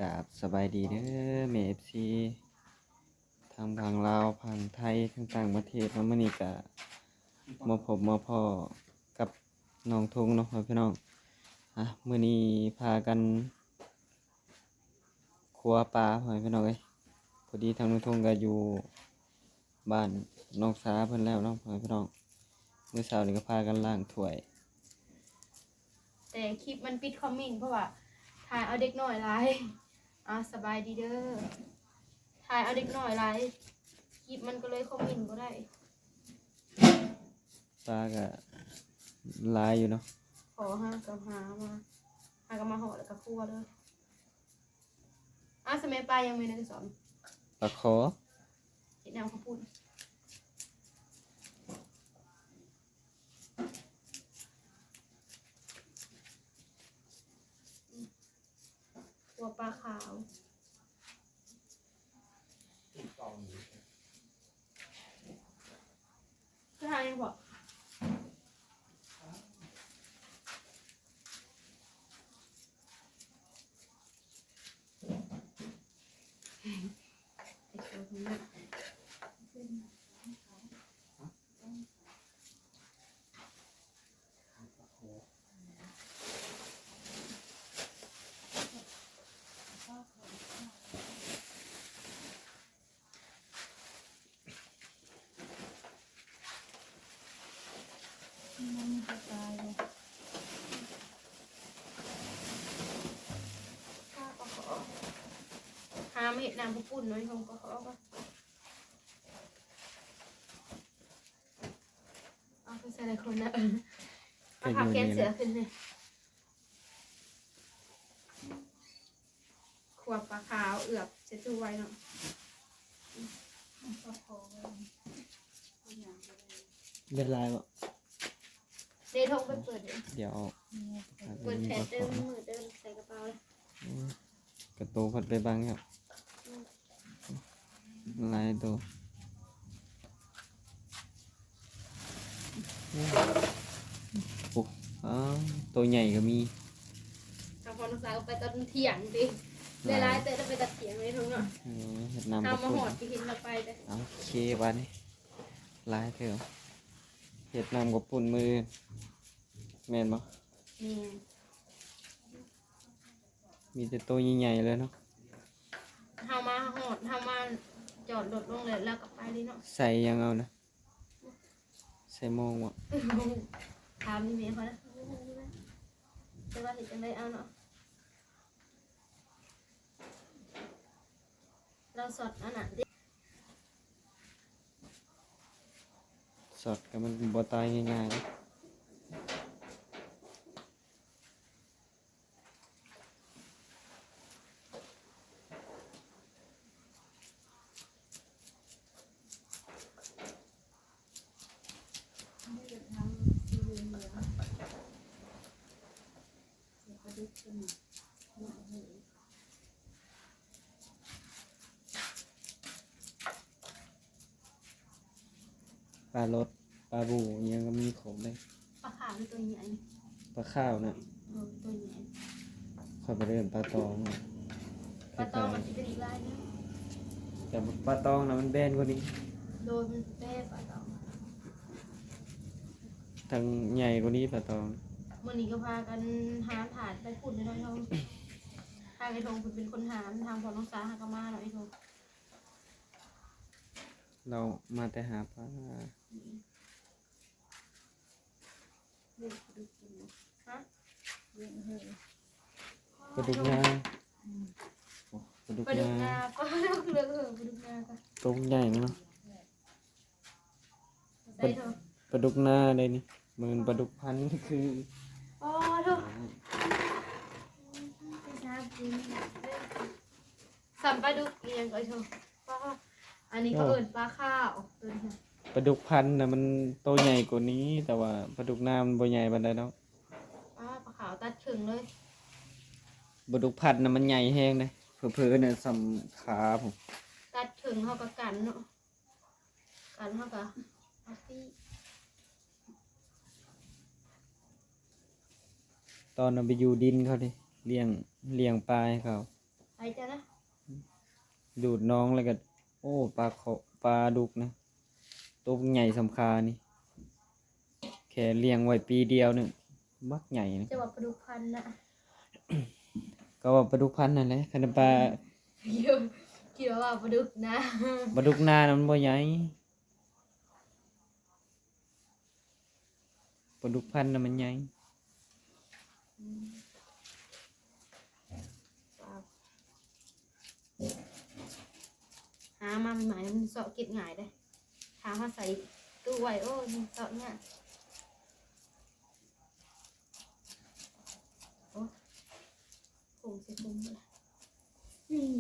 ກາບສະບາຍດີເດີແມ່ເອັຟຊີ ທັງຝັ່ງລາວ ຝັ່ງໄທ ທັງຕ່າງປະເທດເນາະ. ມື້ນີ້ກະມາພົບມາພໍ້ກັບນ້ອງທຸງເນາະ ພໍ່ແມ່ພີ່ນ້ອງ. ອ່ະ ມື້ນີ້ພາກັນຄົວປາ ພໍ່ແມ່ພີ່ນ້ອງເອີຍ. ພໍດີທາງນ້ອງທຸງກະຢູ່ບ້ານນ້ອງສາເພິ່ນແລ້ວເນາະ ພໍ່ແມ່ພີ່ນ້ອງ. ມື້ເຊົ້ານີ້ກະພາກັນລ້າງຖ້ວຍ ແຕ່ຄລິບມັນປິດຄອມເມັນ ເພາະວ່າຖ່າຍເອົາເດັກນ້ອຍຫຼາຍ. ອ່າ ສະບາຍດີເດີ. ຖ່າຍເອົາເດັກນ້ອຍຫຼາຍ ຄລິບມັນກໍເລີຍຄອມເມັນບໍ່ໄດ້. ປາກະຫຼາຍຢູ່ເນາະ. ພໍຫາກະຫາມາ ຫາກະມາເຫາະແລ້ວກະຄົວເລີຍ. ອ້າວ ສະແມປາຍັງມີໃນກະສອບ? ປາຄໍ. ເຮັດແນວເຂົ້າປຸ້ນ. ຂົ້ວປາຂາວ ຈະຫາຫຍັງບໍ່? ຫາມາເຮັດນ້ຳເຂົ້າປຸ້ນເນາະ ຫ້ອງປາຄໍ. ເອົາໄປໃສ່ຫຼາຍຄົນນະ ເອົາຜ້າແຂນເສື້ອຂຶ້ນນີ້. ຂົ້ວປາຂາວເອືອບໃສ່ຖ້ວຍເນາະ. ເບັດຫຼາຍບໍ່? ເດ ທອງໄປເປີດເດ້. ດຽວເອົາ ເປີດແຜ່ນເດີ ມືດເດີ ໃສ່ກະເປົາເລີຍ. ອືມ ກະໂຕພັດໄປບັງແລ້ວ. ອືມ ຫຼາຍໂຕ. ໂອ້ ອ້າວ ໂຕໃຫຍ່ກໍມີ. ທາງພໍ່ນ້ອງສາວກໍໄປຕອນທ່ຽງຕິ ຫຼາຍ ຫຼາຍເຕີບ ໄປຕອນທ່ຽງເລີຍເນາະ. ເອີ ເຮັດນ້ຳ ເຮົາມາຮອດກໍເຫັນລາວໄປເດ້. ໂອເຄ ບາດນີ້ຫຼາຍເຕີບ ເຮັດນ້ຳເຂົ້າປຸ້ນມື້ ແມ່ນບໍ່? ແມ່ນ. ມີແຕ່ໂຕໃຫຍ່ໆເລີຍເນາະ. ເຮົາມາຮອດ ເຮົາມາຈອດລົດລົງແລ້ວ ແລ້ວກໍໄປເລີຍເນາະ. ໃສ່ຫຍັງເອົານະ? ໃສ່ໂມງບໍ່? ຖາມອີ່ແມ່ເຂົານະ ແຕ່ວ່າເຮັດຈັ່ງໃດເອົາເນາະ. ລາວຊັອດອັນນັ້ນເດ້ ຊັອດກໍມັນບໍ່ຕາຍງ່າຍໆເດ້. ປາລົດ ປາບູ ອີ່ຫຍັງກໍມີຄົບເລີຍ. ປາຂາວໂຕໃຫຍ່. ປາຂາວນະ? ໂດຍ ໂຕໃຫຍ່. ຂ້ອຍບໍ່ໄດ້ເອີ້ນປາຕອງ. ປາຕອງມັນຊິເປັນອີກລາຍໜຶ່ງ. ແຕ່ປາຕອງນະມັນແບນກວ່ານີ້. ໂດຍ ມັນແບນປາຕອງ. ທັງໃຫຍ່ກວ່ານີ້ປາຕອງ. ມື້ນີ້ກໍພາກັນຫາຖາດໄປຂຸດເລີຍເນາະ ໄອ້ທົງ. ທາງໄອ້ທົງເພິ່ນເປັນຄົນຫາ, ທາງພໍ່ນ້ອງສາຫາກໍມາເນາະ ໄອ້ທົງ. ລາວມາແຕ່ຫາປາ. ອືມ. ປາດຸກນາ. ປາດຸກນາ. ປາດຸກນາ. ໂຕໃຫຍ່ເນາະ. ປາ ປາດຸກນາໄດ໋ນີ້ ບໍ່ແມ່ນປາດຸກພັນຄື. ອໍ ໂທ້ ສ່ຳປາດຸກອີ່ຫຍັງກໍ ໂທ້. ປາ ອັນນີ້ເຂົາເອີ້ນປາຂາວ ໂຕນີ້. ປາດຸກພັນນະມັນໂຕໃຫຍ່ກວ່ານີ້ ແຕ່ວ່າປາດຸກນາມັນບໍ່ໃຫຍ່ປານໃດດອກ. ປາ ປາຂາວຕັດເຄິ່ງເລີຍ. ປາດຸກພັນນະມັນໃຫຍ່ແຮງເດ້ ເຜີໆນະສ່ຳຂາພຸ້ນ. ຕັດເຄິ່ງເຮົາກໍກັນເນາະ. ກັນເຮົາກະເອົາປີ້ ຕອນເອົາໄປຢູ່ດິນເຂົາເດ້ ລ້ຽງ ລ້ຽງປາໃຫ້ເຂົາ. ໄປ ไปจ้ะนะ ดูดน้องแล้วก็ โอ้ ปลาขอ ปลาดุกนะ ตัวใหญ่สำคานี่ แค่เลี้ยงไว้ปีเดียวนึง บักใหญ่นะ จะว่าปลาดุกพันธุ์นะ ก็ว่าปลาดุกพันธุ์นั่นแหละ คันปลา คิดว่าปลาดุกนะ ปลาดุกนานะมันบ่ใหญ่ ปลาดุกพันธุ์น่ะมันใหญ่ หามาใหม่ๆ มันเซาะเก็บง่ายเด้ ถ้าเฮาใส่ตู้ไว้ โอ้ มันเซาะยาก โอ้ ผงใส่ผงหมดละ อืม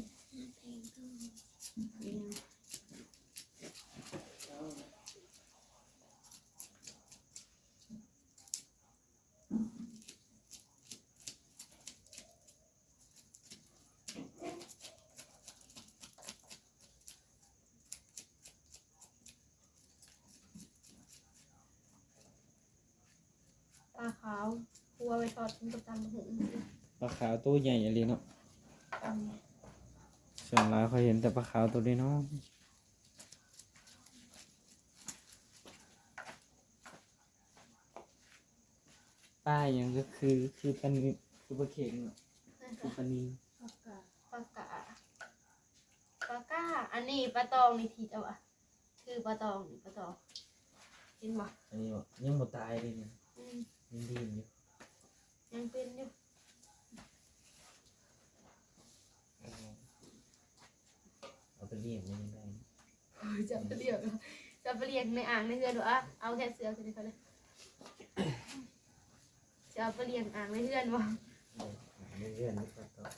ปลาขาว คั่วไว้ทอดกินกับตำบักหุ่ง ปลาขาวตัวใหญ่อีหลีเนาะ อืม ส่วนหลายข้อยเห็นแต่ปลาขาวตัวน้อยๆ ปลาหยังก็คือ คือปลานิล คือปลาเข็งเนาะ คือปลานิล ปลากา ปลากา ปลากา อันนี้ปลาตองนี่ที่เจ้าว่า คือปลาตองนี่ ปลาตอง เห็นบ่ อันนี้บ่ ยังบ่ตายเลยนี่ อืม ยังดิ้นอยู่ ยังเป็นอยู่ เอาไปเลี้ยงมันยังได้ โอ้ย จะเอาไปเลี้ยง จะเอาไปเลี้ยงในอ่างในเฮือนบ่ อะ เอาแค่เสือขึ้นให้เขาเลย จะเอาไปเลี้ยงอ่างในเฮือนบ่ เออ ในเฮือนนี่ก็ต้อง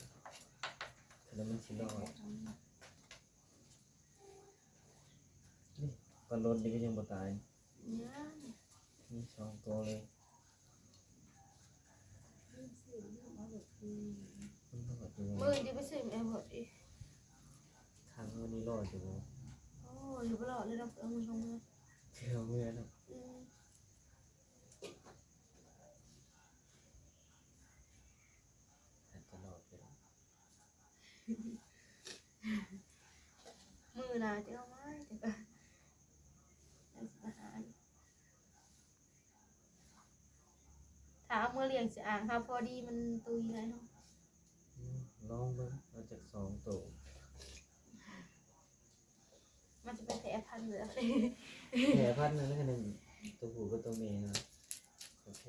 แล้วมันสิรอด นี่ ปลาโลดนี่ก็ยังบ่ตาย ยัง มีสองตัวเลย มันรอดอยู่ มื้อจะไปซื้อแม่หมดอีก ทางเฮานี่รอดอยู่บ่ โอ้ อยู่บ่รอดเลยเนาะ เอามือลงมา เอามือเนาะ อืม อาจจะรอดอยู่ มื้อหน้าจะเอามา จะก็ ถ้าเอามาเลี้ยงสิอ่าง ถ้าพอดีมันตุยแล้วเนาะ อืม ลองเบิ่ง เอาจักสองโต มันจะไปแพร่พันธุ์เลย แพร่พันธุ์นั่นแหละ คันหนึ่ง ตัวผู้กับตัวแม่นะ โอเค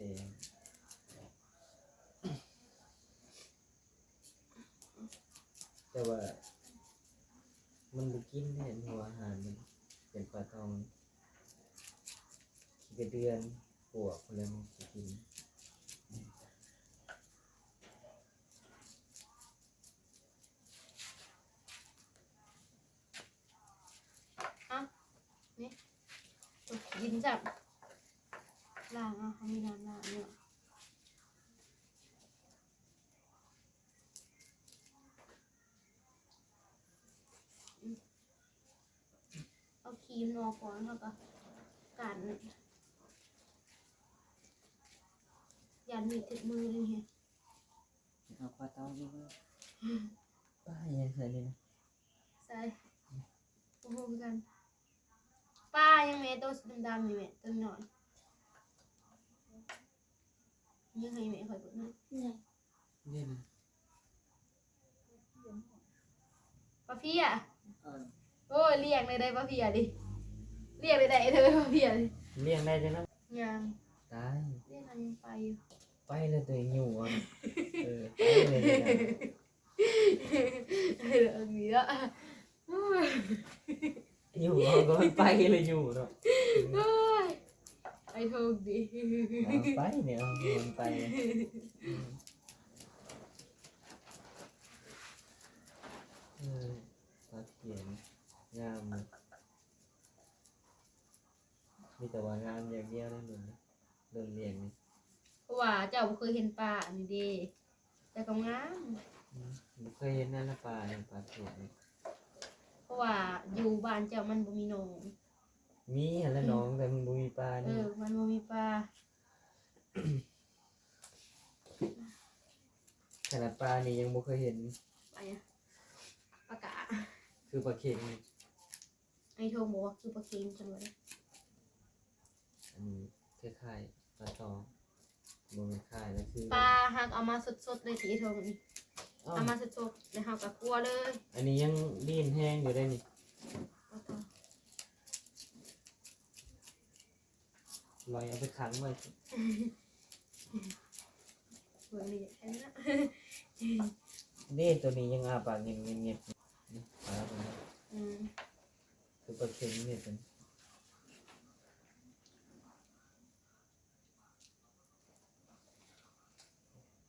แต่ว่ามันบ่กินแท้ หัวอาหารมันเป็นปลาตอง ขี้กระเดือน ปวก พวกนั้นมันสิกิน เอ้า นี่ กินจ้ะ ล้างเอา เขามีน้ำล้างอยู่ เอาครีมออกก่อน แล้วก็กัน ย่านมีดถึกมือเลยเฮ้ย เอาปลาตองอีกแล้ว ปลาอีหยังใส่นี่นะ ใส่ บ่ฮู้คือกัน ปลาหยังแม่ โตดำๆ นี่แม่ โตน้อย ยังให้แม่ข้อยเบิ่งนะ นี่นะ ปลาเพี้ย เออ โอ้ย เลี้ยงได้ ได้ปลาเพี้ยดิ เลี้ยงได้ ได้เด้อ ปลาเพี้ยดิ เลี้ยงได้จังนะ ยัง ตาย เลี้ยงมันยังไปอยู่ ไปแล้วตัวเองอยู่อ่ะ เออ ไปเลยนะ เออ เอาดีแล้ว อยู่เอาก็มันไปเลยอยู่เนาะ โอ้ย ไอ้โชคดี เอาไปเนี่ย เอามันไป อืม เออ ปลาเพี้ย งามนะ มีแต่ว่างามอย่างเดียวนะ รุ่นนี้ รุ่นเลี้ยงนี่ เพราะว่าเจ้าบ่เคยเห็นปลาอันนี้เด้ แต่ก็งาม อืม บ่เคยเห็นนั่นนะ ปลานี่ ปลาเพี้ยนี่ เพราะว่าอยู่บ้านเจ้ามันบ่มีหนอง มีหั่นแหละหนอง แต่มันบ่มีปลา เอ นี่ อ มันบ่มีปลา ขนาดปลานี่ยังบ่เคยเห็น ปลาหยัง ຄືປາເຂັງນີ້. ໄອ້ໂທງບອກວ່າຄືປາເຂັງ ເພິ່ນວ່າເດ້. ອັນນີ້ຄ້າຍໆປາຕອງ. ບໍ່ແມ່ນຂາຍແລ້ວ ຄື ປາຫາກເອົາມາສົດໆເລີຍຕິ ໄອ້ໂທງນີ້. ເອົາມາສົດໆ ແລ້ວເຮົາກໍຂົ້ວເລີຍ. ອັນນີ້ຍັງດີນແຮງຢູ່ເດ້ນີ້. ປາຕອງ ລອຍເອົາໄປຂັງໄວ້. ເບິ່ງນີ້ ອັນນີ້ນະ. ນີ້ ໂຕນີ້ຍັງອ້າປາກເງັບໆ ນີ້ ປາຕົວນີ້. ອືມ ຄືປາເຂັງນີ້ເປັນ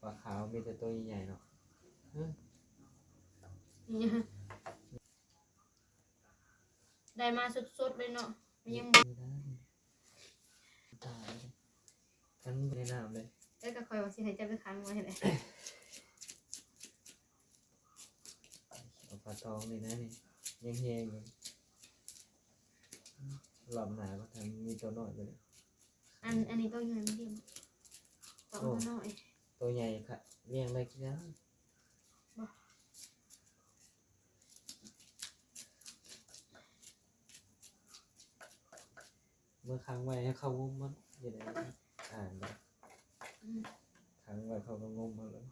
ປາຂາວມີແຕ່ໂຕໃຫຍ່ໆເນາະ. ໄດ້ມາສົດໆເລີຍເນາະ. ມັນຍັງ ຕາຍ ຄັນບໍ່ໄດ້ນ້ຳເລີຍ. ແລ້ວກໍຂ້ອຍວ່າຊິໃຫ້ເຈົ້າໄປຂັງໄວ້ຫັ້ນແຫຼະ. ເອົາປາຕອງນີ້ນະ ນີ້ຍັງແຮງຢູ່. ລອບໜ້າກໍທຳມີໂຕນ້ອຍຢູ່. ອັນ ອັນນີ້ໂຕໃຫຍ່ມັນເດ້. ຕ້ອງໂຕນ້ອຍ ໂຕໃຫຍ່ຂະ ລ້ຽງໄດ້ຄືກັນ. ບໍ່ ເມື່ອຂັງໄວ້ໃຫ້ເຂົາງົມມັນຢູ່ໃນ ອ່ານ ອືມ ຂັງໄວ້ເຂົາກໍງົມເອົາໂລດ.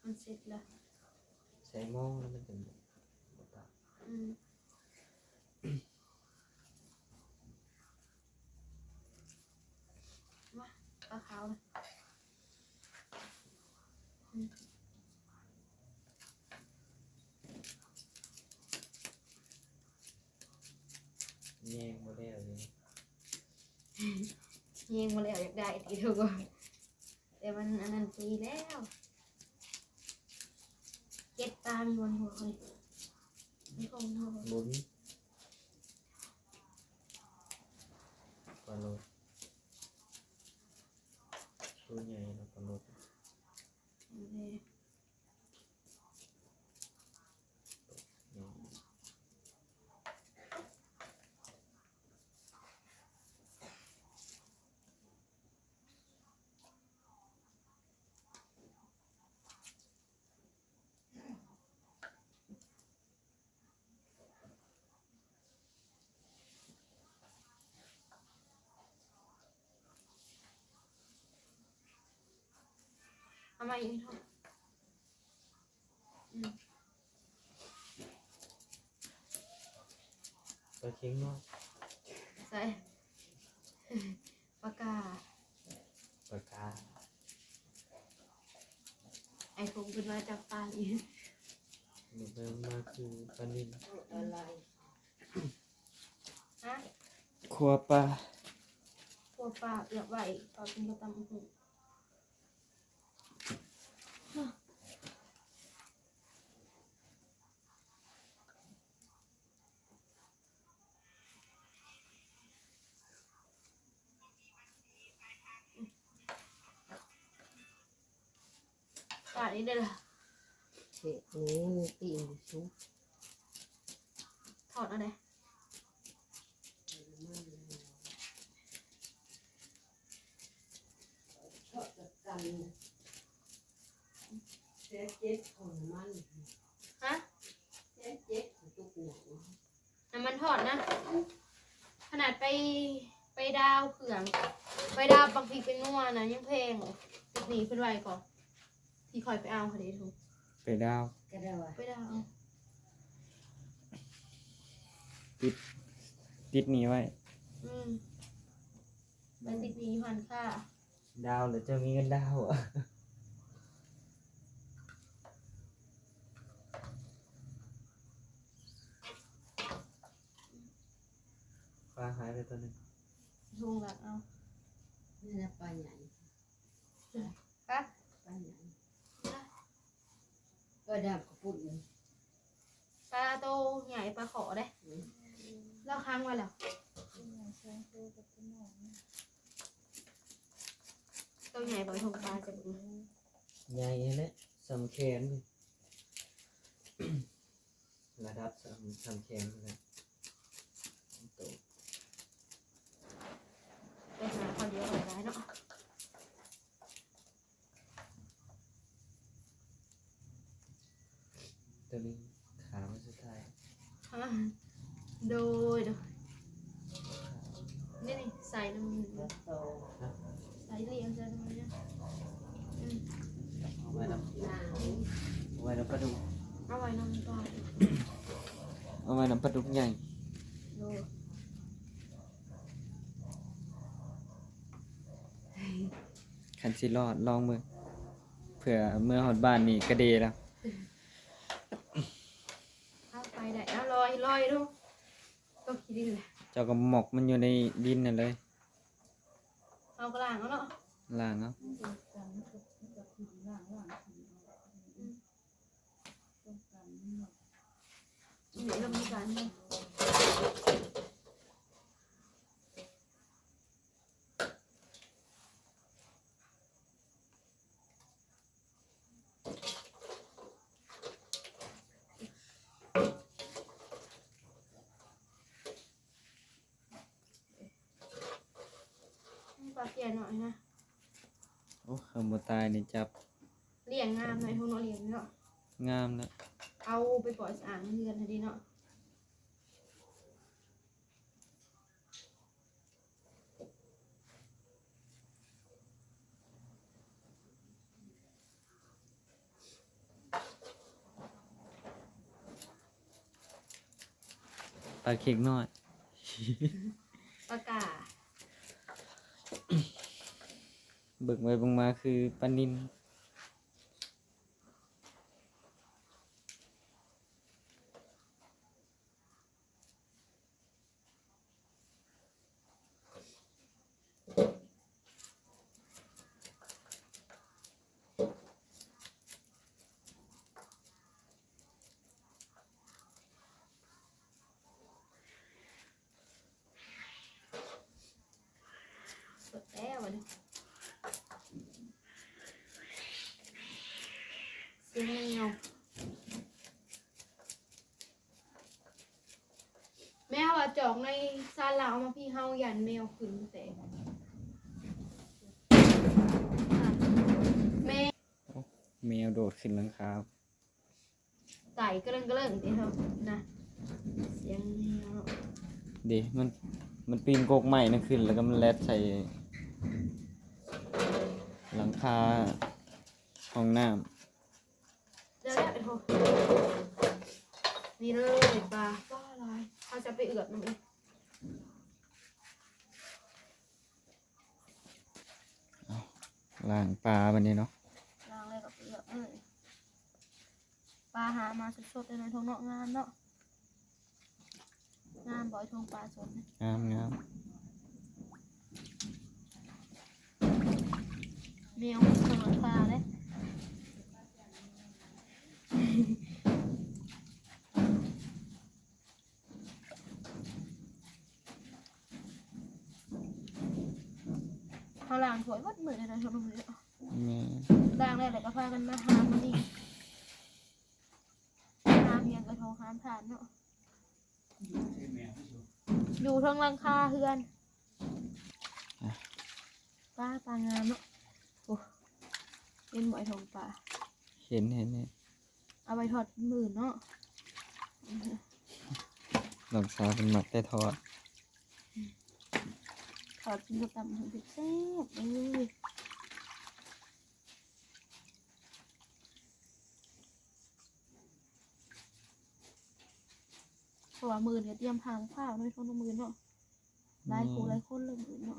ມັນເສັດແລ້ວ ໃສ່ໝໍ້ແລ້ວມັນຈຶ່ງບໍ່ຕາຍ. ອືມ ມາ ປາຂາວນະ. ອືມ ແຍງບໍ່ແລ້ວເລີຍ. ແຍງບໍ່ແລ້ວ ຢາກໄດ້ຕິ ທຸກຄົນ ແຕ່ມັນອັນນັ້ນປີແລ້ວ. ເກັບປາມີບໍ່ໃນຫົວຂ້ອຍ ໃນຂອງເຮົາບໍ່ມີ. ປາໂລດ ໂຕໃຫຍ່ເນາະ ປາໂລດ. ເອົາມາອີກເນາະ. ອືມ ປາເຂັງເນາະ. ໃສ່ ປາກາ ປາກາ. ໄອ້ຜົມເພິ່ນວ່າຈັບປາອີກ ມັນມາຄືປານິນ. ຮະ? ຂົ້ວປາ ຂົ້ວປາເອືອບໄວ້ ເຂົາກິນກັບຕຳບັກຫຸ່ງ. ປາດນີ້ເດ້ລະ ເຮັດນີ້ມີຕີນຢູ່ຊຸ ຖອດເອົາແດ່. ເຈາະຈັດການແສນເຈັດຂອງນ້ຳມັນ. ຮະ? ແສນເຈັດຂອງຕຸກໃຫຍ່ ນ້ຳມັນທອດນະ. ຂະໜາດໄປ ໄປດາວເຄື່ອງ ໄປດາວບັກພິກແປ້ງນົວນະ ຍັງແພງ. ຈຸດນີ້ເພິ່ນໄວ້ກໍ ທີ່ຂ້ອຍໄປເອົາຫັ້ນເດ້ ໄປດາວ ໄປດາວ ໄປດາວ ຕິດ ຕິດໜີ້ໄວ້. ອືມ ໄປຕິດໜີ້ຢູ່ຫັ້ນຄ່າ. ດາວແລ້ວເຈົ້າມີເງິນດາວ. ປາຫາຍໄປຕົວໜຶ່ງ ທຸງລັກເອົາ. ນີ້ນະປາໃຫຍ່. ຮະ? ປາໃຫຍ່ ປາດຳກະປຸ້ນ ປາໂຕໃຫຍ່ ປາຂໍເດ້. ອືມ ລາວຂັງໄວ້ແລ້ວ ໂຕໃຫຍ່ບໍ່? ທົ່ງປາຈະບໍ່ ໃຫຍ່ຫັ້ນແຫຼະ ສ່ຳແຂນ ລະດັບສ່ຳ ສ່ຳແຂນພຸ້ນແຫຼະ. ໂຕ ໄປຫາເຂົາດຽວກໍໄດ້ເນາະ. ອ່າ ໂດຍ ໂດຍ ນີ້ ນີ້ ໃສ່ນຳ ໃສ່ຫຼຽນໃສ່ນຳນີ້ ອືມ ເອົາໄວ້ນຳ ເອົາໄວ້ນຳປາດຸກ ເອົາໄວ້ນຳປາດຸກ ເອົາໄວ້ນຳປາດຸກໃຫຍ່ ໂດຍ ຄັນຊິລອດລອງເບິ່ງ ເພື່ອເມືອຮອດບ້ານນີ້ກະເດແລ້ວ ເອົາໄປໄດ້ ເອົາລອຍ ລອຍດູ ຕົກຂີ້ດິນແຫຼະ ເຈົ້າກໍໝອກມັນຢູ່ໃນດິນນັ້ນເລີຍ ເຮົາກໍລ້າງເອົາເນາະ ລ້າງເອົາ ອືມ ນີ້ລຳການເນາະ. ປາເກຍໜ້ອຍນະ ໂອ້ ຄັນບໍ່ຕາຍນີ້ຈັບ ລ້ຽງງາມເນາະ ໄອ້ພວກເນາະ ລ້ຽງເນາະ ງາມນະ ເອົາໄປປ່ອຍສະອາດໃນເຮືອນຫັ້ນເດເນາະ. ປາເຂັກນ້ອຍ ປາກາ ເບິ່ງໄປເບິ່ງມາຄືປານິນ. ເບິດແລ້ວບັດນີ້ ສຽງແມວ. ແມ່ເຮົາວ່າຈອກໃນຊານລາວເອົາມາພີ້ ເຮົາຢ້ານແມວຂຶ້ນແຕກ ແມ ໂອ້ ແມວໂດດຂຶ້ນຫຼັງຄາ ໄຕກະເລິ້ງກະເລິ້ງຕິເຮົານະ ສຽງແມວເນາະ ເດ ມັນ ມັນປີນກົກໄມ້ນັ້ນຂຶ້ນ ແລ້ວກໍມັນແລ່ນໃສ່ຫຼັງຄາຫ້ອງນ້ຳ. ແລ້ວແຫຼະ ໂອ້ ນີ້ເລີຍປາ ປາຫຼາຍ ເຮົາຈະໄປເອືອບນຳອີກ ລ້າງປາບັດນີ້ເນາະ ລ້າງແລ້ວກໍໄປເອືອບເລີຍ ປາຫາມາສົດໆເລີຍເນາະ ທົ່ງເນາະ ງາມເນາະ. ງາມບໍ່ ໄອ້ທົ່ງປາສົດນີ້ ງາມໆ ແມວເບິ່ງລາຄາເດ້ ເຮົາລ້າງຖ້ວຍເບິດມື້ເລີຍນະ ຊ່ວງມື້ນີ້ ແມ່ນ ລ້າງແລ້ວ ແລ້ວກໍພາກັນມາຫາມານີ້ ຫາມຫຍັງກະໂທຫາມທ່ານເນາະ. ຢູ່ເທິງຫຼັງຄາເຮືອນ ອ່ະ ປາ ປາງາມເນາະ ໂອ້ ເຫັນບໍ່ ໄອ້ທົ່ງປາ ເຫັນ ເຫັນ ເຫັນ ເອົາໄວ້ທອດມື້ອື່ນເນາະ ນ້ອງສາວເພິ່ນມັກແຕ່ທອດ ທອດກິນກັບຕຳບັກຫຸ່ງແຊບໆເລີຍ. ເພາະວ່າມື້ອື່ນກໍຕຽມຫາມະພ້າວເນາະ ໄອ້ທົ່ງເນາະ ມື້ອື່ນເນາະ ຫຼາຍຄູ່ ແມ່ນ ຫຼາຍຄົນເລີຍມື້ອື່ນເນາະ.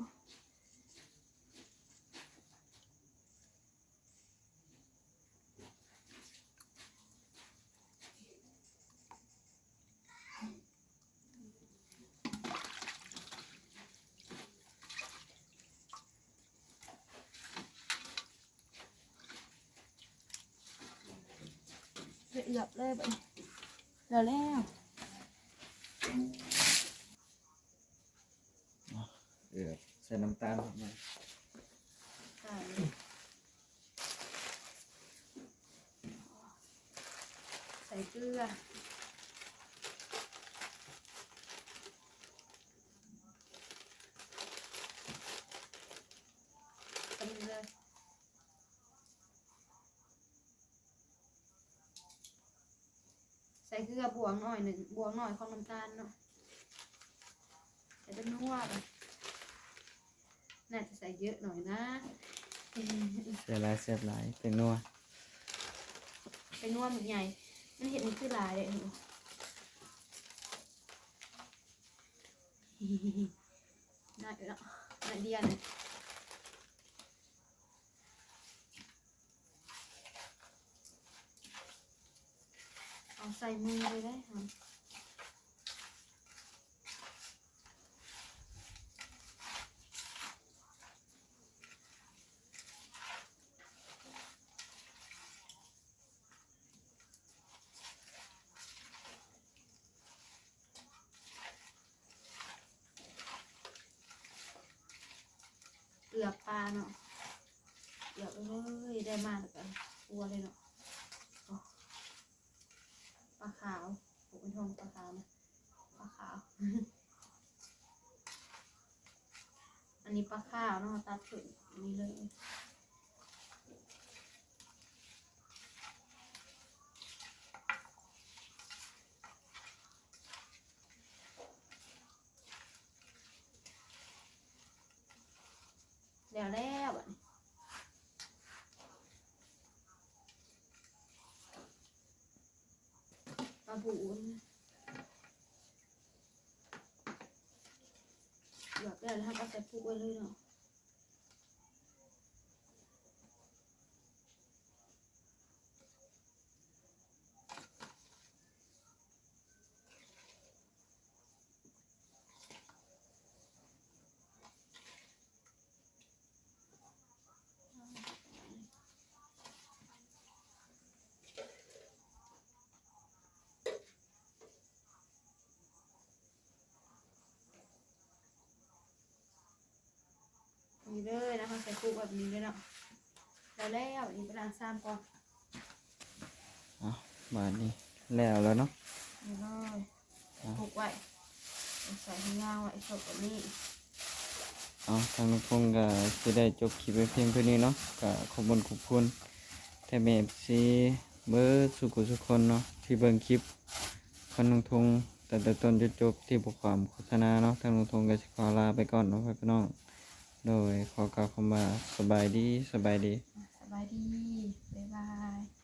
ໄປເອືອບເລີຍບັດນີ້ ແລ້ວແລ້ວ ເອີ ໃສ່ນ້ຳຕານ ໃສ່ເກືອ ປານນີ້ເລີຍ. ໃສ່ ໃສ່ເກືອບວງໜ້ອຍໜຶ່ງ ບວງໜ້ອຍຂອງນ້ຳຕານເນາະ ໃສ່ເປັນນົວໄປ. ໜ້າຈະໃສ່ເຍອະໜ້ອຍນະ ໃສ່ຫຼາຍແຊບຫຼາຍ ແປ້ງນົວ ແປ້ງນົວໝົດໃຫຍ່ ມັນເຮັດໃຫ້ຄືຫຼາຍເດ້ ໜ້ອຍເນາະ ໜ້ອຍດຽວນີ້ ເອົາໃສ່ມືເລີຍເດ້ ເກືອປາເນາະ ເກືອໄປເລີຍ ໄດ້ມາແລ້ວກໍຄົວເລີຍເນາະ. ໂອ້ ປາຂາວ ໂອ້ ເປັນທ້ອງປາຂາວນະ ປາຂາວ ອັນນີ້ປາຂາວເນາະ ຕັດຂຶ້ນນີ້ເລີຍ. ແລ້ວແລ້ວບາດນີ້ ປາບູນ ລວກແລ້ວ ແລ້ວເຮົາກໍໃສ່ປຸກໄວ້ເລີຍເນາະ. ນີ້ເລີຍນະ ເຮົາໃສ່ຄຸກແບບນີ້ເລີຍເນາະ ແລ້ວໆ ນີ້ໄປລ້າງຊາມກ່ອນ. ເອົາ ບາດນີ້ແລ້ວແລ້ວເນາະ ນີ້ເລີຍ ເອົາ ຄຸກໄວ້ ໃສ່ໃຫ້ຍາວໄວ້ ຄົບແບບນີ້. ເອົາ ທາງລຸງທົງກໍຊິໄດ້ຈົບຄລິບໄວ້ພຽງເທົ່ານີ້ເນາະ ກໍຂອບຄຸນຂອບຄຸນແຕ່ແມ່ເອັຟຊີເບິດສູ່ຜູ້ສູ່ຄົນເນາະ ທີ່ເບິ່ງຄລິບ ຂອງລຸງທົງ ຕັ້ງແຕ່ຕົ້ນຈົນຈົບ ທີ່ບໍ່ຂວາມໂຄສະນາເນາະ ທາງລຸງທົງກໍຊິຂໍລາໄປກ່ອນເນາະ ພໍ່ແມ່ພີ່ນ້ອງ. ໂດຍ ຂໍກ່າວຄຳວ່າ ສະບາຍດີ ສະບາຍດີ ສະບາຍດີ ບາຍບາຍ.